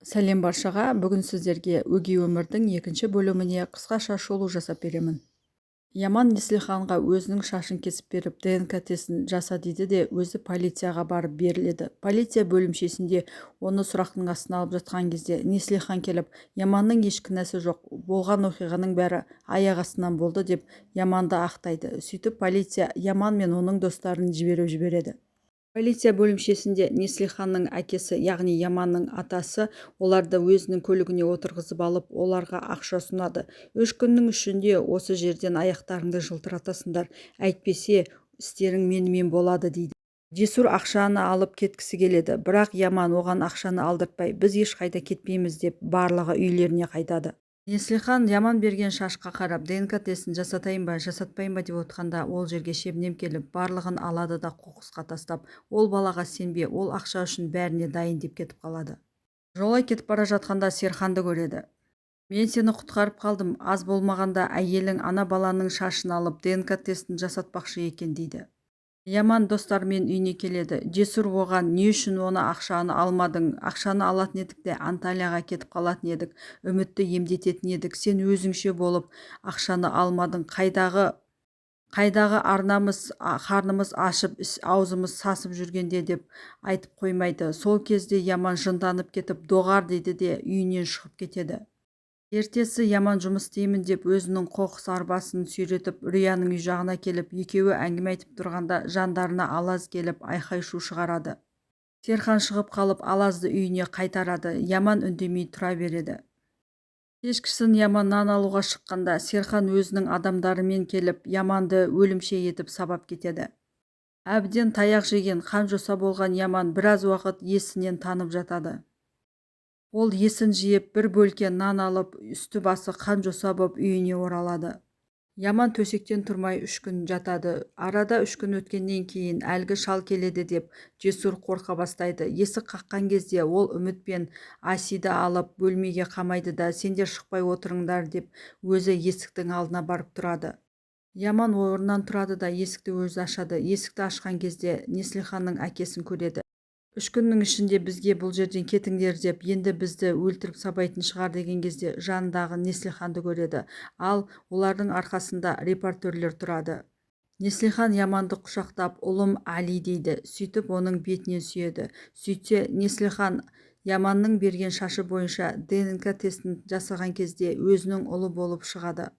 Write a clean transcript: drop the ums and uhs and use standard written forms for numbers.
Сәлем баршаға! Бүгін сіздерге Өгей өмірдің екінші бөліміне қысқаша шолу жасап беремін. Яман Неслиханға өзінің шашын кесіп беріп, ДНК тестін жаса дейді де, өзі полицияға барып беріледі. Полиция бөлімшесінде оны сұрақтың астына алып жатқан кезде Неслихан келіп, Яманның еш кінәсі жоқ, болған оқиғаның бәрі аяқ астынан болды деп Яманды ақтайды. Сөйтіп полиция Яман мен оның достарын жіберіп жібереді. Полиция бөлімшесінде Неслиханның әкесі, яғни Яманның атасы, оларды өзінің көлігіне отырғызып алып, оларға ақша ұсынады. 3 күннің ішінде осы жерден аяқтарыңды жылтыратасыңдар, әйтпесе істерің менімен болады дейді. Жесур ақшаны алып кеткісі келеді, бірақ Яман оған ақшаны алдыртпай, біз ешқайда кетпейміз деп, барлығы үйлеріне қайтады. Неслихан Яман берген шашқа қарап, ДНК тестін жасатайын ба, жасатпайын ба деп отқанда, ол жерге Шебнем келіп, барлығын алады да қоқысқа тастап, ол балаға сенбе, ол ақша үшін бәріне дайын деп кетіп қалады. Жолай кетіп бара жатқанда Серханды көреді. Мен сені құтқарып қалдым, аз болмағанда әйелің ана баланың шашын алып, ДНК тестін жасатпақшы екен дейді. Яман достарымен үйіне келеді. Жесур оған не үшін оны ақшаны алмадың, ақшаны алатын едік те, Анталияға кетіп қалатын едік, Үмітті емдететін едік, сен өзіңше болып ақшаны алмадың, қайдағы қайдағы арнамыз, қарнымыз ашып, аузымыз сасып жүргенде деп айтып қоймайды. Сол кезде Яман жынданып кетіп, доғар дейді де, үйінен шығып кетеді. Ертесі Яман жұмыс істеймін деп өзінің қоқыс арбасын сүйретіп Рүяның үй жағына келіп, екеуі әңгіме айтып тұрғанда жандарына Алаз келіп, айқай-шу шығарады. Серхан шығып қалып, Алазды үйіне қайтарады. Яман үндемей тұра береді. Кешкісін Яман нан алуға шыққанда Серхан өзінің адамдарымен келіп, Яманды өлімше етіп сабап кетеді. Әбден таяқ жеген, қан-жоса болған Яман біраз уақыт есінен танып жатады. Ол есін жиып, бір бөлке нан алып, үсті-басы қан-жоса боп үйіне оралады. Яман төсектен тұрмай 3 күн жатады. Арада 3 күн өткеннен кейін әлгі шал келеді деп Жесур қорқа бастайды. Есік қаққан кезде ол Үміт пен Асиді алып бөлмеге қамайды да, сендер шықпай отырыңдар деп, өзі есіктің алдына барып тұрады. Яман орнынан тұрады да, есікті өзі ашады. Есікті ашқан кезде Неслиханның әкесін көреді. 3 күннің ішінде бізге бұл жерден кетіңдер деп, енді бізді өлтіріп сабайтын шығар деген кезде жанындағы Неслиханды көреді. Ал олардың арқасында репортерлер тұрады. Неслихан Яманды құшақтап, ұлым Али дейді. Сөйтіп оның бетінен сүйеді. Сөйтсе, Неслихан Яманның берген шашы бойынша ДНК тестін жасаған кезде өзінің ұлы болып шығады.